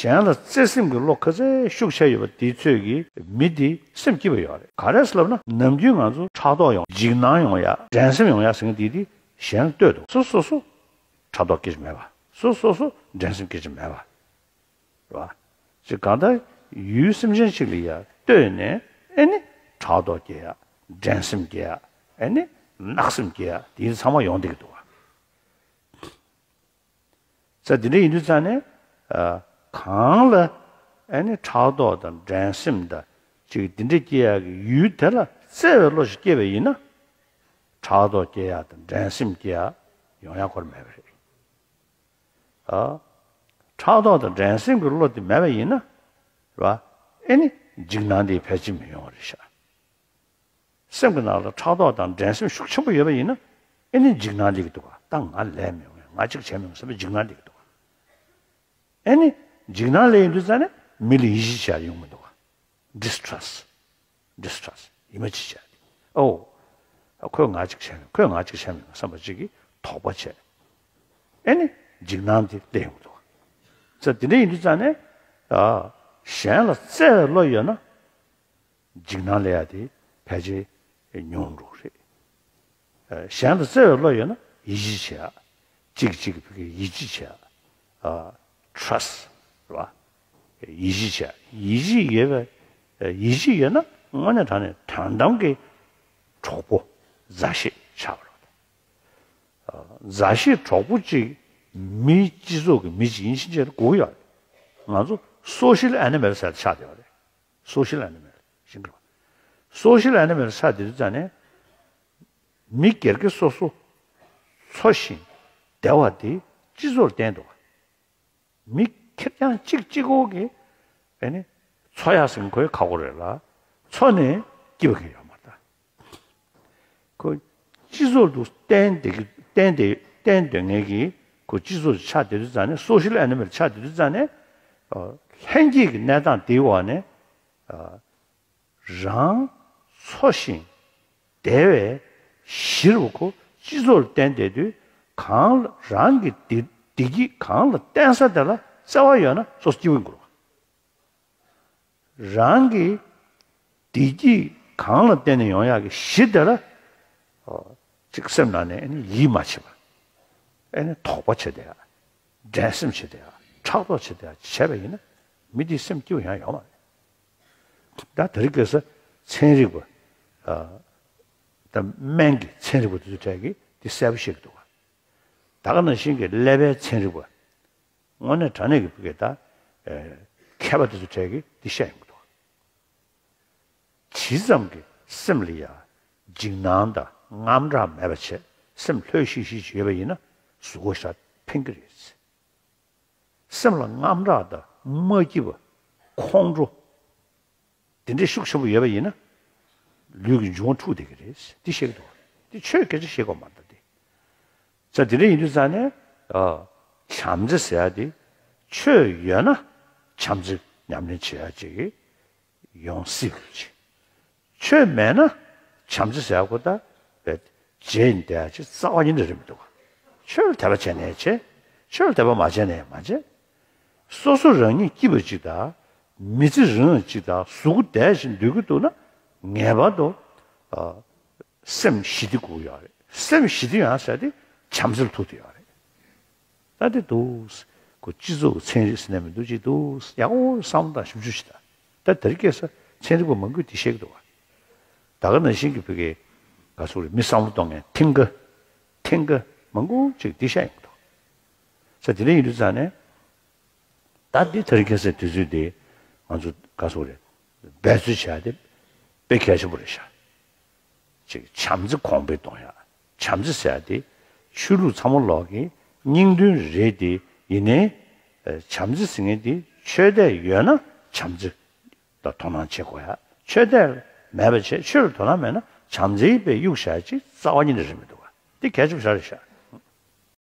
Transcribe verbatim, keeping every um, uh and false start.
གཞན་ལ་བརྩེ་སེམས་ཀྱི་བློ་ག་ཚད་ཤུགས་ཆེ་ཡོད་པ་དེའི་ཚོད་ཀྱིས་མི་དེ་སེམས་སྐྱིད་པ་ཡོད་རེད། ག་རེ་ཟེར་ལབ་ན། ནམ་རྒྱུན་ང་ཚོ་ཕྲག་དོག་ཡོང་། འཇིགས་སྣང་ཡོང་ཡ། འགྲན་སེམས་ཡོང་ཡ་ཟེར་མཁན་དེ་དེ་གཞན་ལ་ལྟོས་འདུག་སོ་སོ་སོ་ཕྲག་དོག་སྐྱེ་གི་མེད་པ། སོ་སོ་སོ་འགྲན་སེམས་སྐྱེ་གི་མེད་པ། རེད་བ། ཅིག་གང་ལྟར་ཡུལ་སེམས་ཅན་ཞིག་ལ་ཡ་ལྟོས་ནས། ཨེ་ནི་ཕྲག་དོག་སྐྱེ་ཡ། འགྲན་སེམས་སྐྱེ་ཡ། ཨེ་ནི་བརྣག་སེམས་སྐྱེ་ཡ། དེ་ཚང་མ་ཡོང་བསྡད་ཀྱི་འདུག་བ། ས་དེ་འདྲ་ཡིན་དུས་ཙང་ནས། ཨ། གང་ལ་ཨེ་ནི་ཕྲག་དོག་དང་འགྲན་སེམས་དང་ཅིག་དེ་འདྲ་སྐྱེ་ཡག་གི་ཡུལ་དེ་ལ་བརྩེ་བའི་བློ་ཞིག་སྐྱེས་པ་ཡིན་ན། ཕྲག་དོག་སྐྱེ་ཡག་དང་འགྲན་སེམས་སྐྱེ་ཡག་ཡོང་ཡག་ཁོ་རང་མེད་པ་རེད། ཨ། ཕྲག་དོག་དང་འགྲན་སེམས་ཀྱི་བློ་དེ་མེད་པ་ཡིན་ན། རེད་བ། ཨེ་ནི་འཇིགས་སྣང་དེ་ཕལ་ཆེར་མི་ཡོང་བ་རེད་ཤག་སེམས་ཀྱི་ནང་ལ་ཕྲག་དོག་དང་འགྲན་སེམས་ཤུགས་ཆེན་པོ་ཡོད་པ་ཡིན་ན། ཨེ་ནི་འཇིགས་སྣང་སླེབས་ཀྱི་འདུག་ག་ད་ང་ལས་མི་འོང་། ང་གཅིག་བྱས་མི་འོང་བསམ་པའི་འཇིགས་སྣང་སླེབས་ཀྱི་འདུག་ག་ཨེ་ནི་འཇིགས་སྣང་སླེབས་ཡོང་དུས་ཙང་ནས་མི་ལ་ཡིད་ཆེས་བྱེད་ཡ་ཡོང་མི་འདུག་ག Distrust. Distrust. ཡིད་མ་ཆེས་བྱེད་ཡ་དེ། ཨོ། ཁོས་ང་གཅིག་བྱས་མི་འོང་། ཁོས་ང་གཅིག་བྱས་མི་འོང་བསམ་པ་གཅིག་གི་དོགས་པ་བྱས། ཨེ་ནི་འཇིགས་སྣང་དེ་སླེབས་ཡོང་གི་འདུག་ག་ས་དེ་འདྲ་ཡིན་དུས་ཙང་ནས། ཨ། གཞན་ལ་བརྩེ་བའི་བློ་ཡོད་ན། འཇིགས་སྣང་སླེབས་ཡ་དེ་ཕལ་ཆེར་ཉུང་འགྲོ་གི་རེད། ཨ། གཞན་ལ་བརྩེ་བའི་བློ་ཡོད་ན་ཡིད་ཆེས་བྱེད་ཡ། གཅིག་གིས་གཅིག་གི་ཕ་གིར་ཡིད་ཆེས་བྱེད་ཡ། ཨ། Trust. རེད་བ། ཡིད་ཆེས་བྱེད་ཡ། ཡིད་ཆེས་ཡོད་པ། ཡིད་ཆེས་ཡོད་ན་དངོས་གནས་དྲང་གནས་དོན་དམ་གྱི་གྲོགས་པོ་མཛའ་བཤེས་ཆགས་པ་རེད། མཛའ་བཤེས་གྲོགས་པོ་གཅིག་མི་སྤྱི་ཚོགས་ཀྱི་མི་གཅིག་ཡིན་ཕྱིན་ཆད་དགོས་ཀྱི་ཡོད་རེད། ང་ཚོ་social animal ཟེར་ཆགས་བསྡད་པ་རེད། Social animal ཤེས་ཀྱི་རེད་བ། Social animal ཆགས་བསྡད་དུས་ཙང་ནས། མི་སྒེར་གྱི་སོ་སོ་འཚོ་ཞིང་བདེ་བ་དེ་སྤྱི་ཚོགས་ལ་བརྟེན་འདུག་བ། མི་ཁེར་རྐྱང་གཅིག་གཅིག་པོ་གིས་ཨེ་ནི་འཚོ་ཡག་ཟེར་མཁན་ཁོའི་ཁག་པོ་རེད་ལ། འཚོ་ནས་སྐྱིད་པ་གང་ཡང་ཡོད་མ་རེད་ད། ཁོ་སྤྱི་ཚོགས་དུ་བརྟེན་བསྡད་ཀྱི། བརྟེན་ཏེ་བརྟེན་སྡོད་མཁན་གྱི་ཁོ་སྤྱི་ཚོགས་ཆགས་བསྡད་དུས་ཙང་ནས། Social animal ཆགས་བསྡད་དུས་ཙང་ནས། ཨ། ལྷན་སྐྱེས་ཀྱི་གནས་སྟངས་དེའི་འོག་ནས། ཨ། རང་འཚོ་ཞིང་བདེ་བའི་གཞིར་བ་ཁོ་སྤྱི་ཚོགས་ལ་བརྟེན་བསྡད་དུས། གང་ལ་རང་གི་བདེ་བདེ་སྐྱིད་གང་ལ་བརྟེན་ས་དེ་ལ་བརྩེ་བ་ཡོད་ན་སོ་སོ་སྐྱིད་པོ་ཡིན་དགོས་རེད་བ། རང་གི་བདེ་སྐྱིད་གང་ལ་བརྟེན་ནས་ཡོང་ཡག་གི་གཞི་དེ་ལ། ཨོ། ཅིག་སེམས་ནང་ནས་ཨ་ནི་ཡིད་མ་ཆེས་པ། ཨ་ནི་དོགས་པ་བྱེད་བསྡད་ཡག་འགྲན་སེམས་བྱེད་བསྡད་ཡག་ཕྲག་དོག་བྱེད་བསྡད་ཡག་བྱས་པ་ཡིན་ན། མི་དེའི་སེམས་སྐྱིད་པོ་ཡང་ཡོང་མ་རེད། ད་དེ་རིང་ཁ་སང་ཚན་རིག་པ། ཨ། ད་སྨན་གྱི་ཚན་རིག་པ་དེ་ཚོའི་གྲས་ཀྱིས་དེ་གསལ་པོ་བཤད་ཀྱི་འདུག་བ། ད་ག་ནང་བཞིན་གྱི་ཀླད་པའི་ཚན་རིག་པ། དངོས་གནས་དྲང་གནས་ཀྱི་ཕ་གིར་ད། ཨེ། མཁས་པ་དེ་ཚོའི་གྲས་ཀྱིས་འདི་བཤད་ཡོང་གི་འདུག་ཇི་ཙམ་གྱིས་སེམས་ལ་ཡ་འཇིགས་སྣང་དང་དངངས་སྐྲག་མེད་པ་བྱས། སེམས་ལྷོད་ཤིག་ཤིག་བྱས་པ་ཡིན་ན་གཟུགས་པོ་ཞེ་དྲག་ཕན་གྱི་རེད། སེམས་ལ་དངངས་སྐྲག་དང་མ་སྐྱིད་པ། ཁོང་ཁྲོ་དེ་འདྲའི་ཤུགས་ཆེན་པོ་ཡོད་པ་ཡིན་ན། ལུས་ཀྱི་འབྱུང་བ་འཁྲུགས་བསྡད་ཀྱི་རེད། འདི་བཤད་ཀྱི་འདུག་འདི་ཆོས་སྐད་ཆ་བཤད་དགོས་མ་རེད་ད་འདི། ས་དེ་འདྲ་ཡིན་དུས་ཙང་ནས། ཨ། བྱམས་བརྩེ་ཟེར་ཡ་དེ་ཆོས་ཡོད་ན་བྱམས་བརྩེ་ཉམས་ལེན་བྱེད་ཡ་ཅིག་ཡོང་སྲིད་པ་ཅིག་ཆོས་མེད་ན་བྱམས་བརྩེ་ཟེར་ཡ་ཁོ་ད་བྱས་ཡིན་བསྡད་ཡ་ཅིག་རྩ་བ་ཉིད་ནས་རེད་མི་འདུག་ག་ཆོས་ལ་དད་པ་བྱས་ནའི་བྱས། ཆོས་ལ་དད་པ་མ་བྱས་ནའི་མ་བྱས། སོ་སོ་རང་ཉིད་སྐྱིད་པ་ཅིག་དང་། མི་ཚེ་རིང་བ་ཅིག་དང་། གཟུགས་པོ་བདེ་ཞིང་སྡོད་ཀྱི་འདུག་ན། ངེས་པར་དུ། ཨ། སེམས་ཞི་བདེ་དགོས་ཡོད་རེད། སེམས་ཞི་བདེ་ཡོང་ཟེར་དེ་བྱམས་བརྩེ་ལ་ཐུག་བསྡད་ཡོད་རེད། ད་དེ་འདུག་ཁོ་སྤྱི་ཚོགས་ཀྱི་ཚན་རིག་ཟེར་ནས་མི་འདུག་ཅིག་འདུག་ཡག་པོ་བསམ་བློ་བཏང་ཞིབ་འཇུག་བྱེད་ད། ད་དེ་རིང་ཁ་སང་ཚན་རིག་པ་མང་པོས་དེ་བཤད་ཀྱི་འདུག་བ། ད་ག་ནང་བཞིན་གྱི་ཕ་གིའི་ག་ཚོད་རེད། མི་བསམ་བློ་གཏོང་མཁན་ཐིང་ག་ཐིང་ག་མང་པོ་ཅིག་དེ་བཤད་ཡོང་གི་འདུག་ས་དེ་འདྲ་ཡིན་དུས་ཙང་ནས། ད་འདི་དེ་རིང་ཁ་སང་དུས་ཚོད་འདི་ང་ཚོ་ག་ཚོད་རེད། འབད་རྩོལ་བྱ་དེ་དཔེ་གལ་ཆེན་པོ་རེད་ཤག་ཅིག་བྱམས་བརྩེ་གོང་འཕེལ་གཏོང་ཡ། བྱམས་བརྩེ་ཟེར་ཡ་དེ་ཆོས་ལུགས་ཚང་མ་ལོག་གི་སྙིང་དོན་རེད་དེ། ཡིན་ནའི་བྱམས་བརྩེ་ཟེར་མཁན་དེ་ཆོས་དད་ཡོད་ན་བྱམས་བརྩེ་ལ་དོ་སྣང་བྱེད་དགོས་ཡ། ཆོས་དད་མེད་པ་བྱས། ཆོས་ལ་དོ་སྣང་མེད་ན་བྱམས་བརྩེའི་དཔེ་གཡུག་བཞག་ཅིག་རྩ་བ་ཉིད་ནས་རེད་མི་འདུག་ག་འདི་གལ་ཆེན་པོ་ཞེ་དྲག་རེད་ཤག